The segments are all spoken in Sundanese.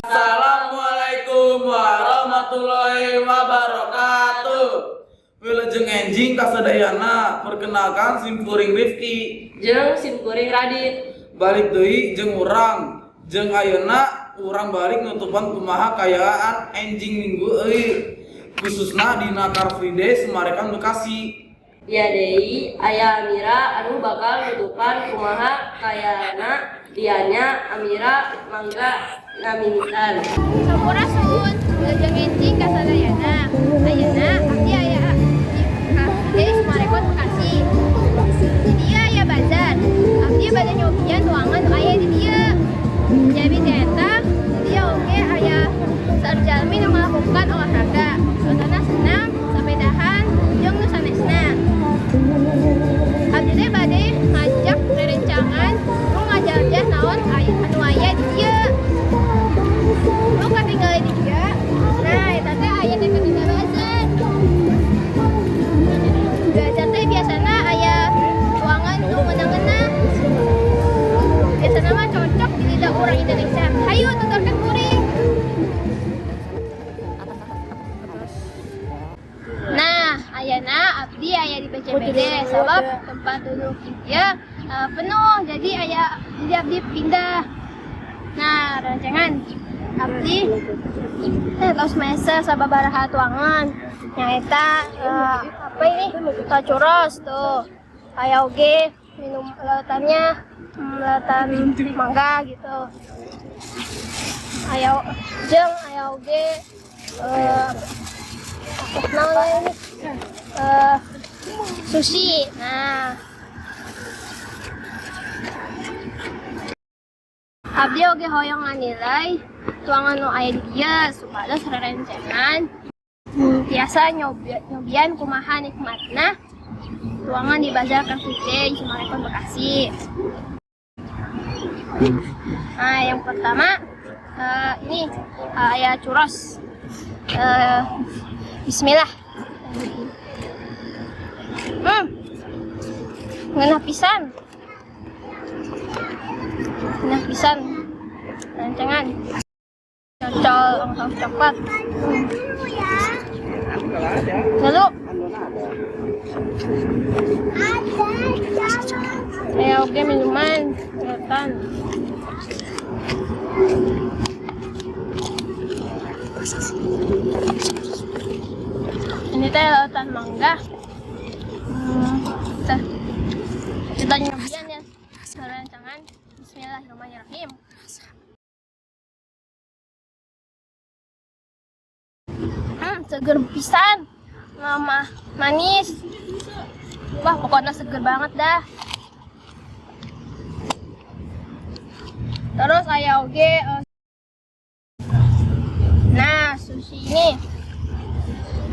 Assalamualaikum warahmatullahi wabarakatuh. Wilujeng enjing kasadayana, perkenalkan, simkuring Rifki. Jeung simkuring Radit. Balik deui jeung urang. Jeung ayeuna urang balik nutupan kumaha kaayaan enjing minggu euy. Khususna dina Car Free Day Summarecon Bekasi. Ya deui, aya Amira anu bakal nutupan kumaha kayaanna dianya. Amira, mangga ngamimitan. Sampurasun, wilujeng enjing kasadayana. Ayeuna abdi aya di Car Free Day Summarecon Bekasi. Di dieu aya bazar. Abdi bade nyobian tuangan nu aya di dieu. Jadi ternyata di dieu oge aya seueur jalmi nu ngalakukan olahraga. Contohna senam, sapedahan, jeung nu sanesna. Abdi teh bade ngajak rerencangan nu ngajalajah naon aya anu aya di dieu. Nu katinggali di dieu. Nah, eta teh aya tenda-tenda bazar. Bazar teh biasana aya tuangan nu ngeunah-ngeunah. Biasana mah cocok di lidah urang Indonesia. Hayu, tuturkeun kuring. Nah, ayana abdi aya di BCBD sabab tempat duduk ieu penuh, jadi aya, jadi abdi pindah. Nah, rencangan abdi teh tos meser sababaraha tuangan, nyaeta apa ini, churros tuh, aya oge minum lautannya, lautan mangga gitu, aya jeung aya oge apa naon ini, sushi. Nah, abdi oge hoyong nganilai tuangan nu aya di dieu supados rerencangan tiasa nyobian kumaha nikmatna tuangan di Bazar Car Free Day Summarecon Bekasi. Nah, yang pertama ini aya churros. Bismillah. Ngeunah pisan. Ngeunah pisan. Rencangan. Cocol saus coklat. Lalu aya oge minuman, kelihatan. Ini teh lautan mangga. Teh. Kita nyobian ya. Rencangan. Bismillahirrahmanirrahim. Seger pisan. Mama manis. Wah, pokoknya seger banget dah. Terus aya oge nah, sushi ini.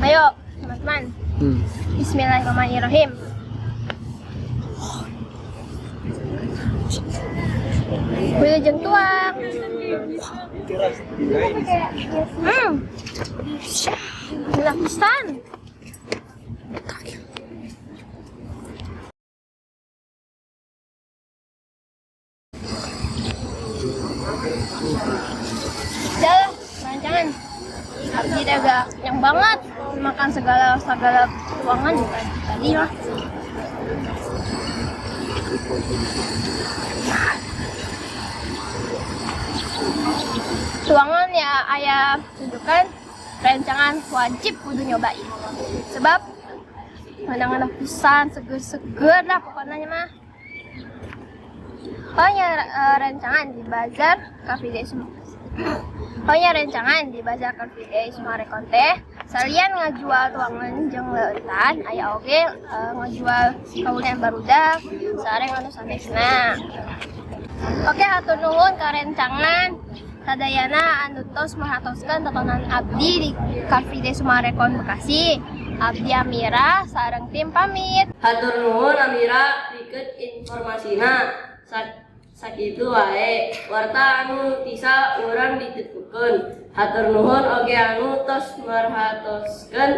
Ayo, teman-teman. Bismillahirrahmanirrahim. Wilujeng tuang. Enak pisan. Dah, rancangan. Abdi teh udah kenyang banget makan segala segala tuangan bukan tadi lah. Tuangan ya ayah tunjukkan, rencangan wajib kudu nyobain. Sebab ngeunah pisan, seger-seger lah pokoknya mah. Pokoknya rencangan di Bazar Car Free Day semua. Pokoknya rencangan di Bazar Car Free Day Summarecon teh salian ngajual tuangan jeung leutan, aya oge ngajual kaulian barudak sareng anu sanesna. Oke, hatur nuhun ka rencangan sadayana anu tos merhatoskeun tontonan abdi di Car Free Day Summarecon Bekasi. Abdi Amira sareng tim pamit. Hatur nuhun, Amira, pikeun informasina. Sakitu wae warta anu tisa urang dititipkeun. Hatur nuhun oge anu tos merhatoskeun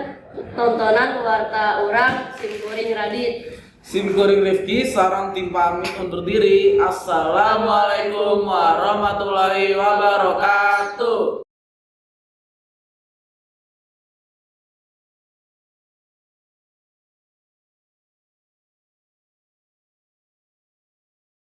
tontonan warta urang. Simkuring Radit. Simkuring Rifki sareng tim pamit undur diri. Assalamualaikum warahmatullahi wabarakatuh.